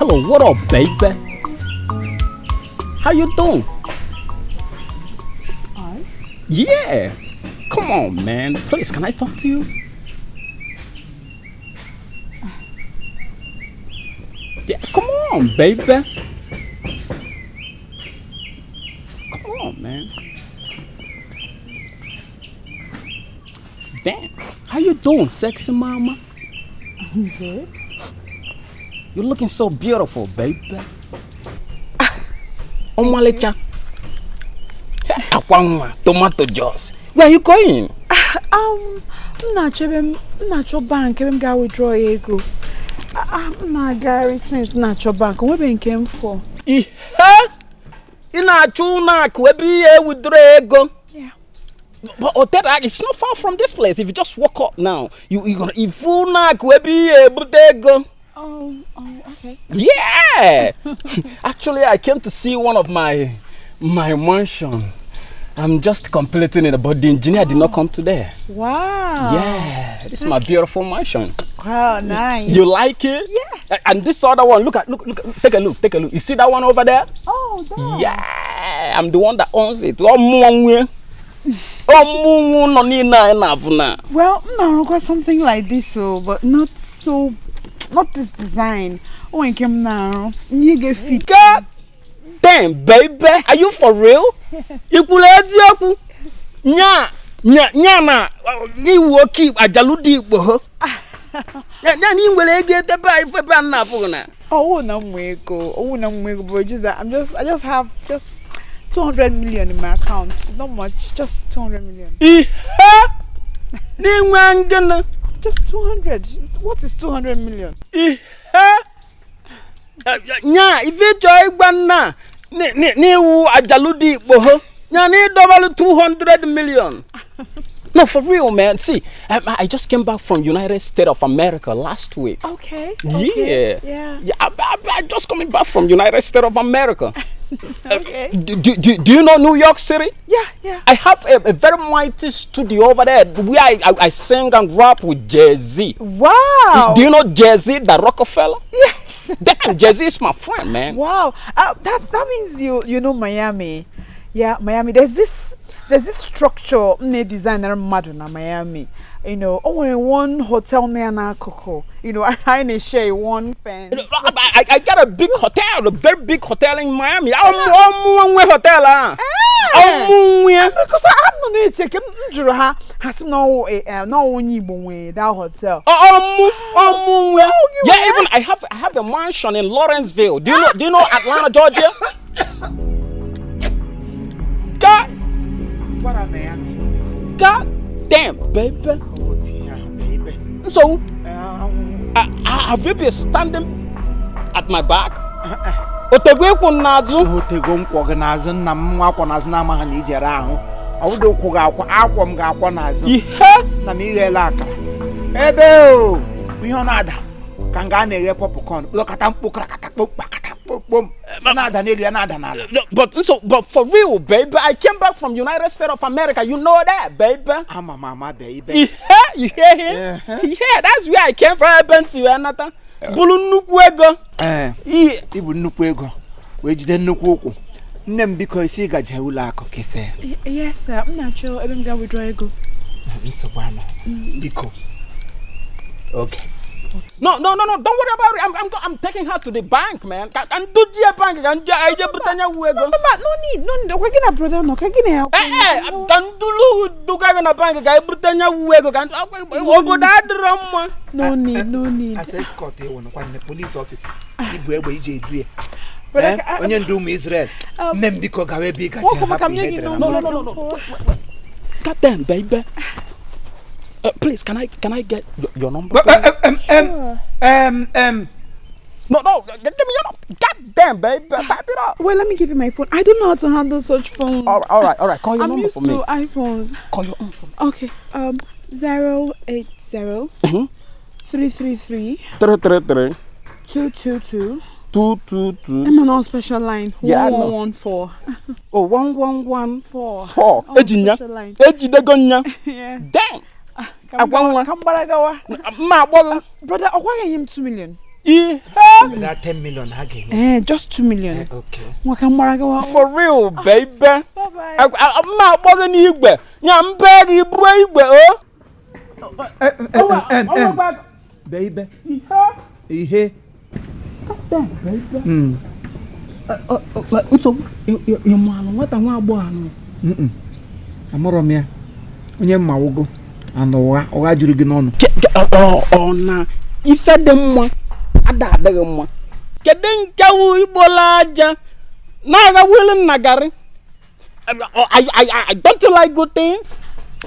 Hello, what up, baby? How you doing? I? Yeah. Come on, man. Please, can I talk to you? Yeah, come on, baby. Come on, man. Damn. How you doing, sexy mama? I'm good. You're looking so beautiful, baby. Omalicha. Akwanwa, tomato juice. Where are you going? M na-achọ ebe m na-achọ bank ebe m ga withdraw ego. M na-agagharị since na-achọ bank, onwebeghị nke m fọ. Ihe? Ị na-achọ ụlọ akụ ebe ihe withdraw ego? Yeah. But Otera, it's not far from this place. If you just walk up now, you gonna if ụlọ akụ ebe ihe ebute ego. Oh, okay. Yeah. Actually, I came to see one of my mansion. I'm just completing it, but the engineer did not come today. Wow. Yeah, this is my beautiful mansion. Wow, nice. You like it? Yeah. And this other one, look, take a look. You see that one over there? Oh, that. Yeah, I'm the one that owns it. Well, no, something like this, so, but not so, not this design. Oh, I came now. You get fit. God damn, baby, are you for real? You nya nya nya na iwu oke ajalu igbo. Nya nya ni nwere ego edebe ife be na afụ na. Oh, no mwego. Oh, no mwego, but just that I just have just 200 million in my account. Not much, just 200 million. Ihe? Ni nwe ngene. Just 200. What is 200 million? Ihe? Nya ife chọ igba na ni iwu ajalu di igbo ho. Nya ni double 200 million. No, for real, man. See, I just came back from United States of America last week. Okay. Yeah. Yeah. Yeah. I'm just coming back from United States of America. Okay. Do you know New York City? Yeah, yeah. I have a very mighty studio over there where I sing and rap with Jay-Z. Wow. Do you know Jay-Z, the Rockefeller? Yes. Damn, Jay-Z is my friend, man. Wow. That means you know Miami. Yeah, Miami. There's this structure ne designer mmadụ na Miami. You know, only one hotel near n'akụkụ. You know, I share one fence. I got a big hotel, a very big hotel in Miami. I'm hotel. Because I'm not check m ha sị no no onye Igbo nwe that hotel. Yeah, even I have a mansion in Lawrenceville. Do you know Atlanta, Georgia? God. What am Miami? God damn, baby. Baby. So, have you been standing at my back? Otego ekwu n'azụ. Otego nkwo gị n'azụ nna m nwa akwa n'azụ na-amaghị na ijere ahụ. Ọ ụkwụ gị akwa akwọ m ga-akwọ n'azụ. Ihe? Nna m ighela akara. Ebe o ihe ọ na-ada ka nga na-eghe popcorn. Kpọkata mkpu krakata kpokpakata kpokpom. Na-ada n'elu ya na-ada n'ala. But for real, baby, I came back from United States of America. You know that, baby. Ama mama, baby. You hear him? Yeah, that's where I came from. Ebe anata. Bulu nnukwu ego. Ibu nnukwu ego. Wee jide nnukwu ụkwụ. Nne m biko isi gaje ụlọ akụ kese. Yes, sir. M na-achọ ebe m ga withdraw ego. Nsogbu anọ. Biko. Okay. No. Don't worry about it. I'm taking her to the bank, man. And do the bank. And I just No, no need. Okay, gina brother, no. Okay, gina. Tandulu duga na bank. Ka Britannia wego. Kan obodo adịrọ mma. No need, no need. As escort, eh, one the police officer. Ibu egbe ije edu ya. Onye ndu ụmụ Israel. Nne m biko gawa ebe ị gaje hapụ ihe edere na No. God damn, baby. Please, can I get your number? Sure. No, give me your number. God damn, baby, type it up. Wait, let me give you my phone. I don't know how to handle such phones. All right. Call your number for me. I'm used to iPhones. Call your own phone. Okay. 080 333 333 222 222. I'm on special line. Yeah, 1114. Oh, 1114. 4. Ejinya. Ejidegonya. Yeah. Damn. Come, Brother, I him 2 million. Ihe. That 10 million ha ga-enye. Eh, just 2 million. Okay. Nwa ka mgbara gawa. For real, baby. Bye bye. Mma akpọ gị n'igwe. Nya mbe gị buo igwe o. Baby. Ihe. Nsogbu, ị maalụ nwata nwa agbọghọ anụ? Amụrụ m ya. Onye mma wụgo. Anụ ụgha ụgha juru gị n'ọnụ. Ọ na ife dị mma ada adịghị mma. Kedu nke wụ igbola aja na-aghawili nna garị? I don't like good things.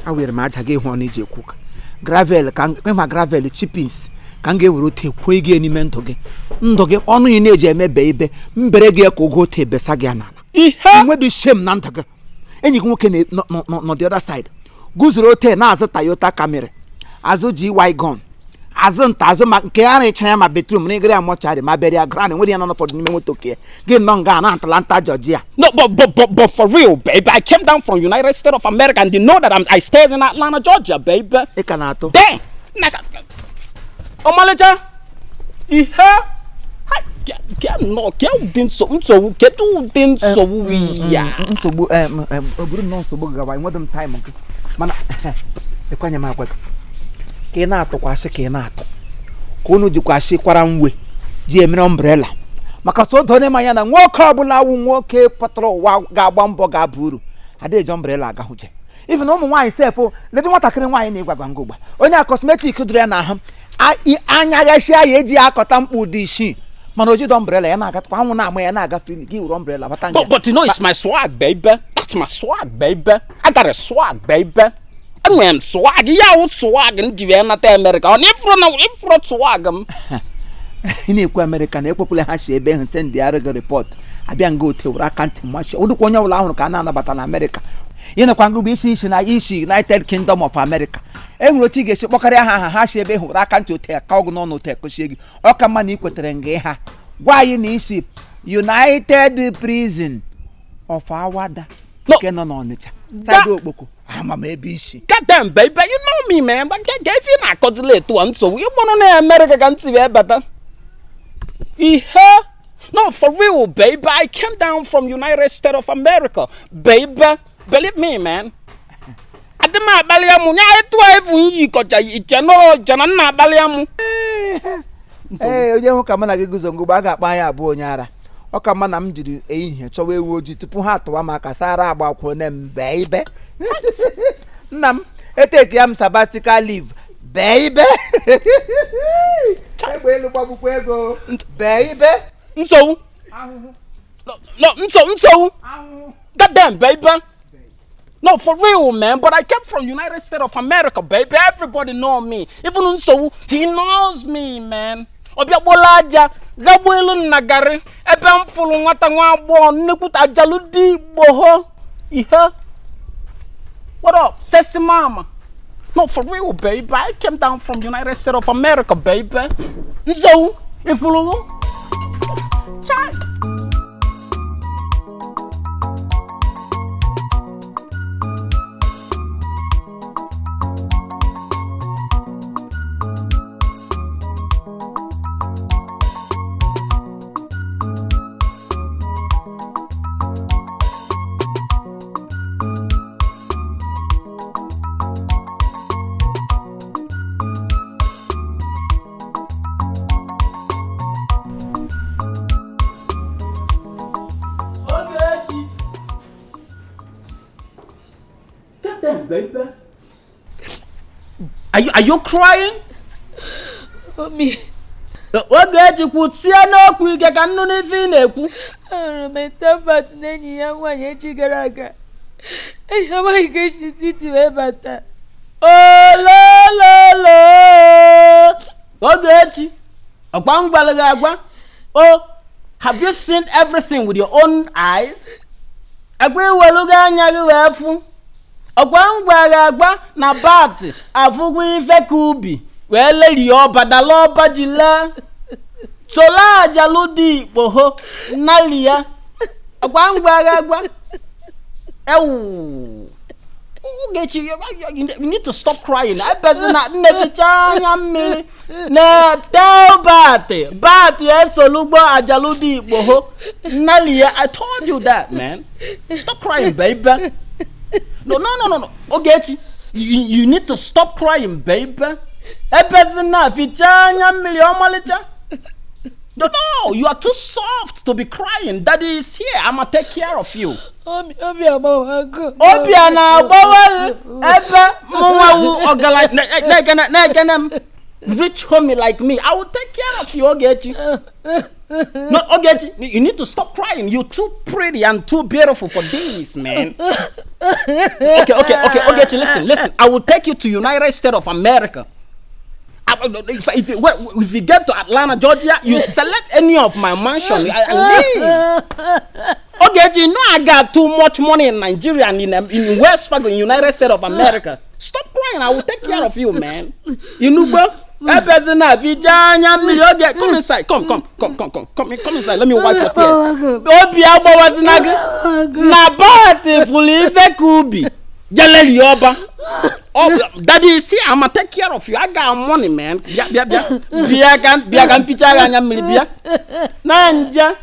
Awere m aja gị hụ ọnụ iji ekwu ka gravel ka ma gravel chippings ka m ga-ewere ote kwuo gị n'ime ndụ gị ndụ gị ọnụ ị na-eji emebe ibe mbere gị ka ogo ote besa gị n'ala. Ihe. Enweghị shame na ndụ gị. Enyi gị nwoke nọ the other side guzoro ote na-azụ Toyota Camry, azụ G-Wagon, azụ nta azụ ma nke a na-echa ya ma bedroom na ịgara ya mọchari ma bịara ya gran nwere ya nọ n'ụfọdụ n'ime moto ke gị nọ nga na Atlanta, Georgia. No, but for real, baby, I came down from United States of America and they know that I stay in Atlanta, Georgia, baby. Ị ka na-atụ. Damn. Ọmalịcha. Ihe. Ke ụdị nsogbu, kedu ụdị nsogbu ya? Nsogbu ọ bụrụ na nsogbu gawa enweghị m time gị, mana ekwanye m agwa gị ka ị na-atụkwa asị ka ị na-atụ ka unu jikwa asị kwara mwe ji emere umbrella maka so odo onye manya na nwoke ọbụla wụ nwoke pụtara ụwa ga-agba mbọ ga-aba uru ada eji umbrella agahụje. Even ụmụ nwaanyị sef, ledị nwatakịrị nwaanyị na-ịgwagwa ngụ ugba onye a cosmetic dụrụ ya n'ahụ anya ghasịa ya eji ya akọta mkpụ ụdị isii, mana o jido umbrella ya na-agatakwa anwụ na-ama ya na-agafe ili gị were umbrella bata nga. But you know it's my swag, baby. That's my swag, baby. I got a swag, baby. Enwere m swag. Ya wụ swag m ji wee nata America. Ọ na ifuru na ifuru swag m. Ị na-ekwu Amerịka na ekwekwala ha si ebe ahụ send arụ gị report abịa nga ote were aka ntị machi ụdịkwa onye ọbụla ahụrụ ka a na-anabata na Amerịka. Ị nakwa ngụgbu isi isi na isi United Kingdom of America e nwere otu ị ga-esi kpọkarịa ha aha ha si ebe ahụ were aka ntị ote ka ọgụ n'ọnụ ote kụchie gị. Ọ ka mma na ị kwetere nga ịha gwa anyị na isi United Prison of Awada No. nke nọ n'Ọnịcha side Okpoko ama m ebe isi. God damn, baby, you know me, man. But get if you not cut etu a nsogbu ịgbọrọ na America ka ntị wee bata. Ihe. No, for real, baby. I came down from United States of America, baby. Believe me, man. Adị m akpali amụ nya etu a efu yikọcha iche na iche na nna akpali amụ. Ee, onye hụ ka mụ na gị guzo ngụgbe a ga-akpọ anyị abụọ onye ara. Ọ ka mma na m jiri ehihie chọwa ewu ojii tupu ha atụwa m aka sara agba kwuo ne m bee ibe nna m eteki ya m sabbatical leave bee ibe egbe elu gbagbukwa ego bee ibe. Nsogbu. No, nsogbu. God damn, baby. No, for real, man. But I came from United States of America, baby. Everybody know me. Even Nsogbu, he knows me, man. Ọbịa gbola aja gagbuo elu nna garị ebe m fụrụ nwata nwa agbọghọ nnukwu ajalụ dị igbo ho ihe. What up, sexy mama? No, for real, baby. I came down from United States of America, baby. Nsogbu, ifuru Chai. Ogechi. Get them, baby. Are you crying? Omi, Ogechi, kwutie n'okwu ike ka nnu n'ife ị na-ekwu. Ahụrụ m Etabat na enyi ya nwaanyị echi gara aga. Enyi amaghị ka esi siti wee bata. Olololo. Ogechi, ọkwa m gwara gị agwa. Oh, have you seen everything with your own eyes? Agwa iwelugo anya gị wee fụ. Ọkwa m gwara gị agwa na bat afụgo ife ka ubi wee lerie ọba dala ọba ji lee. Sola ajalụ dị ikpoho nnali ya. Ọkwa m gwara gị agwa. Ewu. Ogechi, you need to stop crying. Ebezina, nne fichaa anya mmiri. Na tell Bat, Bat esolugbo ajaludi Igboho. Nnalia, I told you that, man. Stop crying, baby. No, no, no, no, no. Ogechi, you need to stop crying, baby. Ebezina, fichaa anya mmiri, ọmalịcha. No, no, you are too soft to be crying. Daddy is here. I'ma take care of you. Obi agbawago. Obi a na-agbawa gị ebe mụnwa wu ọgaranya na-ekene m rich homie like me. I will take care of you, Ogechi. No, Ogechi, you need to stop crying. You're too pretty and too beautiful for this, man. Okay, okay, okay, Ogechi, listen, listen. I will take you to United States of America. If you get to Atlanta, Georgia, you select any of my mansion and leave. Okay, you know I got too much money in Nigeria and in West Fargo, in United States of America. Stop crying. I will take care of you, man. You know, bro? Okay, come inside. Come, come, come, come, come, come, come inside. Let me wipe your tears. Obi agbawazina gị. Na bat fụlụ ife ka ubi. Jeleli ọba. Oh, Daddy, see, I'ma take care of you. I got money, man. Bịa, bịa, bịa. Bịa ka bịa ka m fichaa gị anya mmiri, bịa. Na nje.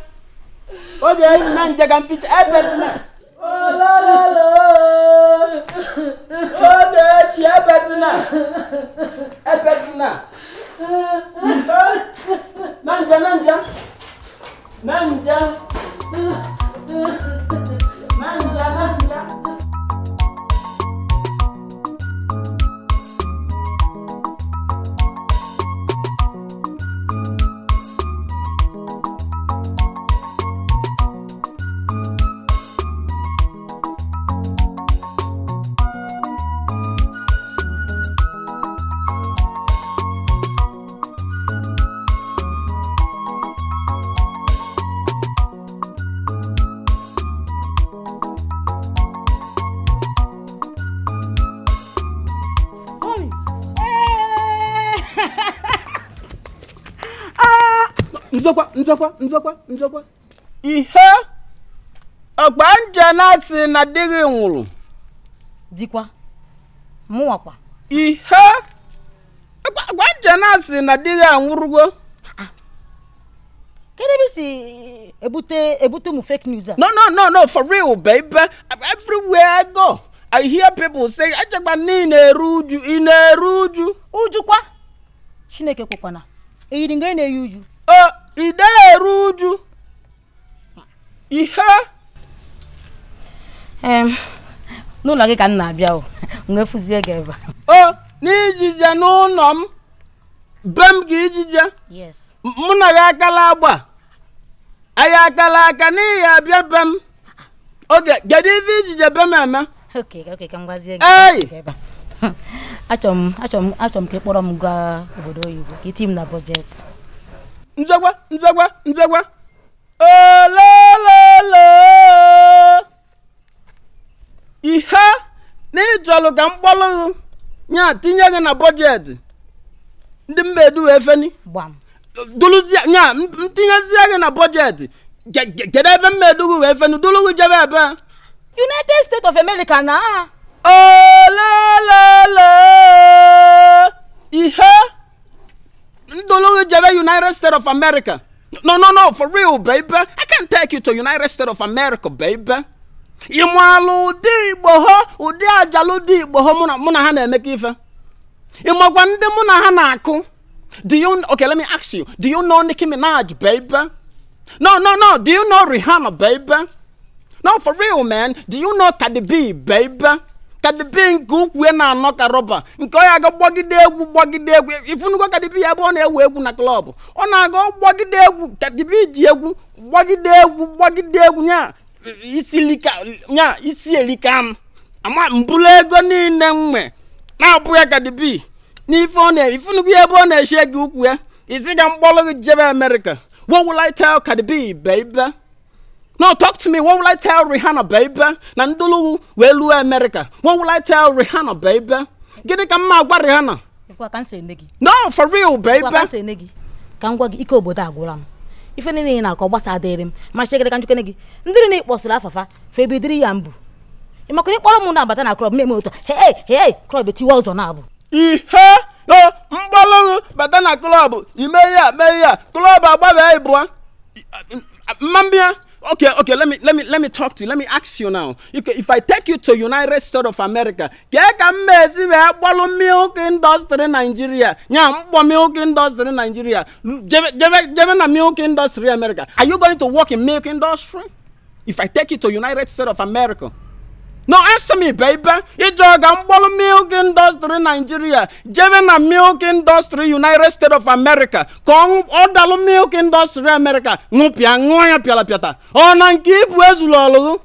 Oge na nje ka m ficha. Ebezina. Olololo. Ogechi, ebezina. Ebezina. Na nje, na nje. Na nje. Na nje, na nje. Nzọkwa, nzọkwa, nzọkwa, nzọkwa. Ihe ọgbanje na-asị na di gị nwụrụ. Dikwa, mụnwakwa. Ihe ọgbanje na-asị na di gị anwụrụgo. Kedu ebe i si ebute ụmụ fake news a? No, no, no, no, for real, baby. Everywhere I go, I hear people say, echekwa na ị na-eru uju, ị na-eru uju. Uju kwa? Chineke kwekwana. Eyiri nga ị na-eyi uju? O, ị na-eru uju. Ihe? N'ụlọ gị ka m na-abịa o. M wee fụzie gị ebe a. O, n'ijije n'ụlọ m, be m ka ijije. Yes. Mụ na gị akala agba. Anyị akala aka n'ihi abịa be m. Oge, kedu ife ijije be m eme? Okay, okay, ka m gwazie gị. Ei! Ebe a. Achọrọ m ka ị kpọrọ m gaa obodo oyibo, ka i tinye m na budget. Nzọkwa, nzọkwa, nzọkwa. Olololo. Ihe na ịchọrọ ka m kpọrọ gị, nya tinye gị na budget. Ndị mba edu wee feni. Gbam. Duluzie, nya, m tinyezie gị na budget. Kedu ebe mba edu gị wee feni? Dulu gị jebe ebe? United States of America na. Olololo. Ihe ndulu gị jebe United States of America. No, no, no, for real, baby. I can't take you to United States of America, baby. Ị maalụ ụdị Igbo ha, ụdị ajalụ dị Igbo ha mụ na ha na-emekọ ife. Ị makwa ndị mụ na ha na-akụ. Do you, okay, let me ask you. Do you know Nicki Minaj, baby? No, no, no. Do you know Rihanna, baby? No, for real, man. Do you know Cardi B, baby? Cardi B nke ukwu ya na-anọ ka rọba. Nke ọ ya aga gbagide egwu, gbagide egwu. Ifunugo Cardi B ebe ọ na-ewu egwu na klọb. Ọ na-aga gbagide egwu. Cardi B ji egwu, gbagide egwu, gbagide egwu. Nya, isi lika, nya, isi elika m. Ama mbulu ego niile nwe. Na-abụ ya Cardi B. N'ife ọ na-, ifunugo ya ebe ọ na-eshi ego ukwu ya. Isi ka mkpọrọ gị jebe America. What will I tell Cardi B, baby? No, talk to me. What will I tell Rihanna, baby? Na ndulu wee luo America. What will I tell Rihanna, baby? Gịnị ka m ma agwa Rihanna? Ifekwa ka m si ene gị. No, for real, baby. Ifekwa ka m si ene gị. Ka m gwa gị, ike obodo agwụla m. Ife niile ị na-akọ gbasa adịrị m. Ma chegere ka njikere gị. Ndị niile ị kpọsịrị afafa, fa ebidiri ya mbụ. Ị makwa na ịkpọrọ m na-abata na club mmemme otu a, hey hey, club etiwa ụzọ na-abụ. Ihe o mgbalụrụ bata na club ime ya mee ya club agbabe ịbụa mmambịa. Okay, okay, let me talk to you. Let me ask you now. If I take you to United States of America, kee ka m esi wee gbalụ milk industry Nigeria, nya mkpọ milk industry Nigeria, jebe jebe jebe na milk industry America? Are you going to work in milk industry? If I take you to United States of America. No, answer me, baby. Ịjọ ga mkpọrọ milk industry Nigeria jebe na milk industry United States of America ka ọ dalụ milk industry America ṅụpịa ṅụọ ya pịara pịata ọ na nke ibu ezuru ọlụgụ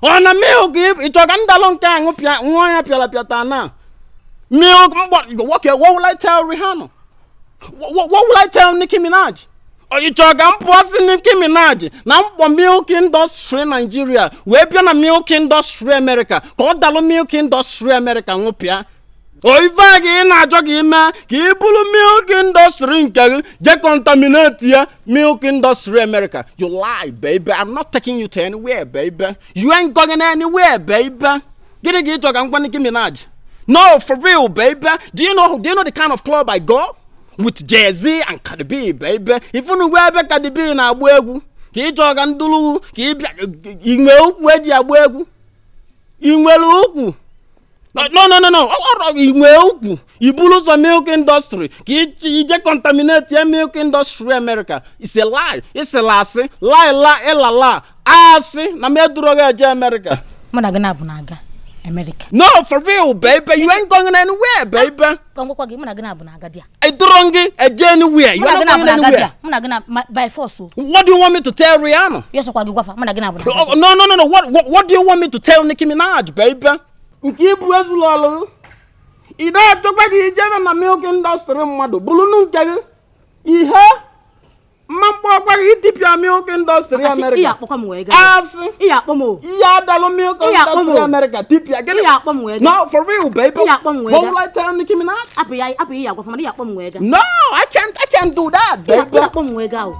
ọ na milk ibu ịchọ ka ndalụ nke a ṅụpịa ṅụọ ya pịara pịata na milk mkpọ. Okay, what will I tell Rihanna? What will I tell Nicki Minaj? Ọ ị chọrọ ka m pụọ si Nicki Minaj na mkpọ milk industry Nigeria wee bịa na milk industry America ka ọ dalụ milk industry America nwụpịa o ife a ka ị na-achọ ka ime ka ị bụrụ milk industry nke gị je contaminate ya milk industry America? You lie, baby. I'm not taking you to anywhere, baby. You ain't going anywhere, baby. Gịnị ka ị chọrọ ka m gwa Nicki Minaj? No, for real, baby. Do you know the kind of club I go with Jay-Z and Cardi B, baby? Ifunu ebe Cardi B na-agba egwu ka ị chọrọ ka ndụrụ ka ị bịa ị nwee ukwu eji agba egwu ị nwere ukwu. No, no, no, no. Ị nwee ukwu i buru ụzọ milk industry ka ije contaminate ya milk industry America. It's a lie. Ịsịla asị lie la ịlala asị na m eduro gị eje America. Mụ na gị na-abụ na-aga America. No, for real, baby. You ain't going anywhere, baby. Ka m gwakwa gị, mụ na gị na-abụ na-aga di ya. Eduro gị eje anywhere. You Mụ na are gị not na-abụ going na-aga di anywhere. ya. Mụ na gị na by force o. What do you want me to tell Rihanna? Ya sọkwa gị gwafa, mụ na gị na-abụ na-aga. Oh, no, no, no, no. What do you want me to tell Nicki Minaj, baby? Nke ibu ezulu ọlụ. Ị na-achọkwa ka ijebe na milk industry mmadụ bụrụ nke gị. Ihe mma mkpọkwa gị itipịa milk industry Maka chi, ị America. akpọkwa m wee gaa. Asị. Ị akpọ m o. Ihe adalụ milk Ị akpọ m industry o. America tipịa. Gịnị? Ị akpọ m wee gaa. No, for real, baby. Ị akpọ m wee What gaa. will I tell Nicki Minaj? Apụ ya apụ ya agwafa mana ị akpọ m wee gaa. No, I can't do that, Ị baby. akpọ m wee gaa o.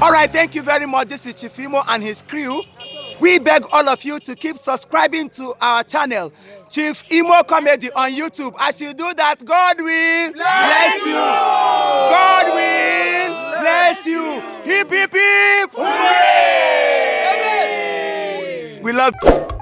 All right, thank you very much. This is Chief Imo and his crew. We beg all of you to keep subscribing to our channel, Chief Imo Comedy on YouTube. As you do that, God will bless you. God will bless you. Hip, hip, hip. Hooray! We love you.